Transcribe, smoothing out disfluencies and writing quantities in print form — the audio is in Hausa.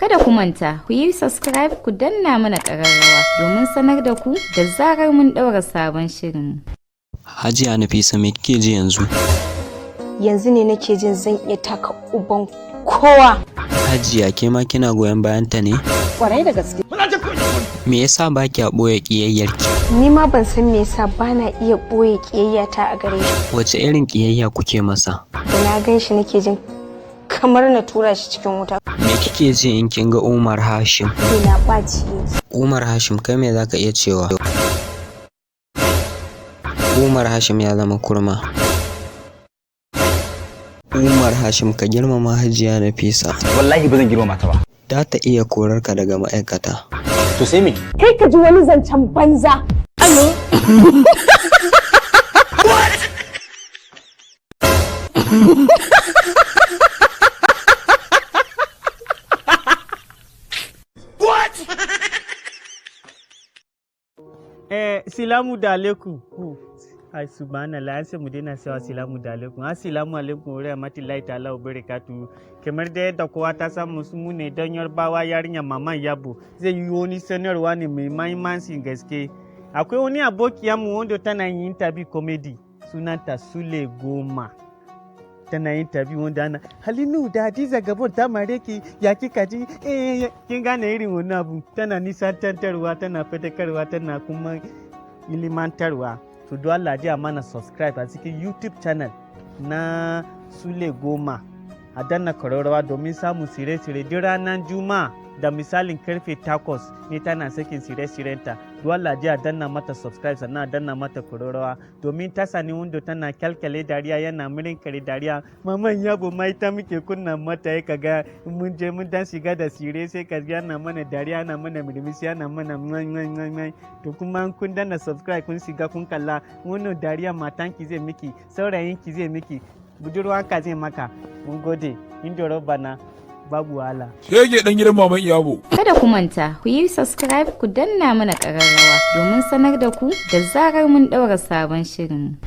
Kada ku manta, ku yi subscribe, ku danna mana ƙararrawa domin sanar da ku da zarar mun ɗaura sabon shirin. Hajiya Nafisa, me kike ji yanzu? Yanzu ne nake jin zan iya taka uban kowa. Hajiya, ke ma kina goyon bayan ta ne? Kwarai da gaske. Me yasa ba kya ɓoye ƙiyayyarki? Ni ma ban san me yasa bana iya ɓoye ƙiyayyata a gare shi. Wace irin ƙiyayya kuke masa? Da na gan shi nake jin kamar na tura shi cikin wuta. Me kike ji in kin ga Umar Hashim? Na ɓaci yake. Umar Hashim, kai me zaka iya cewa? Umar Hashim ya zama kurma. Umar Hashim, ka girmama Hajiya Nafisa. Wallahi ba zan girmama ta ba. Za ta iya korar ka daga ma'aikata. To sai me? Kai ka ji wani zancen banza. Alo. Silamu da alaikum. Oh, ai subhanallah, an sai mu daina cewa silamu da alaikum. Assalamu alaikum wa rahmatullahi ta'ala wa barakatuhu. Kamar da yadda kowa ta samu su, mu ne don Yarbawa yarinya Maman Yabo zai yi wani sanarwa ne mai mahimmancin gaske. Akwai wani abokiyarmu wanda tana yin interview comedy, sunanta Sule Goma. Tana yin interview wanda ana Halinu da Hadiza Gabon ta mare ki, ya kika ji? Eh, kin gane irin wannan abu, tana nisantantarwa, tana fadakarwa, tana kuma ilimantarwa. To, don Allah ji a mana subscribe a cikin YouTube channel na Sule Goma, a danna kararrawa domin samun sire-sire. Duk ranar Juma'a da misalin karfe 8 ne tana sakin sire-sirenta. Don Allah ji a danna mata subscribe, sannan a danna mata kararrawa, domin ta sani wanda tana kyalkyale dariya, yana mirin kare dariya. Maman Yabo mai ta muke kunna mata, ya kaga mun je mun dan shiga da sire, sai ka ga yana mana dariya, yana mana murmushi, yana mana mai. To kuma kun danna subscribe, kun shiga kun kalla wannan dariya, matanki zai miki, saurayinki zai miki, budurwanka zai maka. Mun gode. Inda bana babu wahala. Shege dan gidan Maman Iyabo. Kada ku manta, ku yi subscribe, ku danna mana ƙararrawa domin sanar da ku da zarar mun ɗaura sabon shirin.